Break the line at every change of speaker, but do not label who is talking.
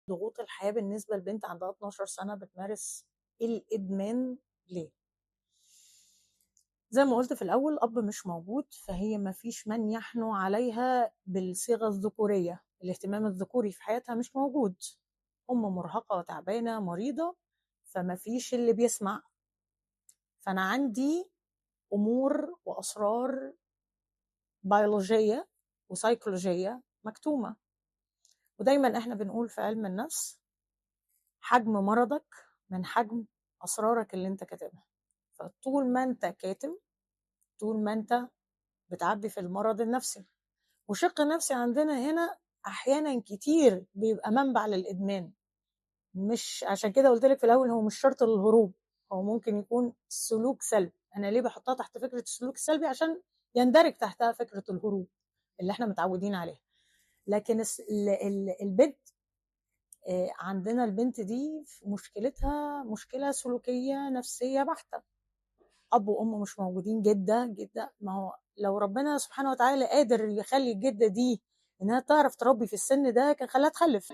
ضغوط الحياة بالنسبة لبنت عندها 12 سنة بتمارس الإدمان ليه؟ زي ما قلت في الأول، أب مش موجود، فهي ما فيش من يحنو عليها بالصيغة الذكورية، الاهتمام الذكوري في حياتها مش موجود. أم مرهقة تعبانة مريضة، فما فيش اللي بيسمع. فأنا عندي أمور وأسرار بيولوجية وسيكولوجية مكتومة. ودايما احنا بنقول في علم النفس حجم مرضك من حجم أسرارك اللي انت كاتبها. فطول ما انت كاتم، طول ما انت بتعبي في المرض النفسي. والشق النفسي عندنا هنا أحيانا كتير بيبقى منبع للإدمان. مش عشان كده قلت لك في الأول هو مش شرط للهروب، هو ممكن يكون سلوك سلبي. أنا ليه بحطها تحت فكرة السلوك السلبي؟ عشان يندرج تحتها فكرة الهروب اللي احنا متعودين عليها. لكن البنت، عندنا البنت دي مشكلتها مشكلة سلوكية نفسية بحتة. أب وأم مش موجودين، جدة، جدة ما هو لو ربنا سبحانه وتعالى قادر يخلي الجدة دي إنها تعرف تربي في السن ده كان خلاها تخلف.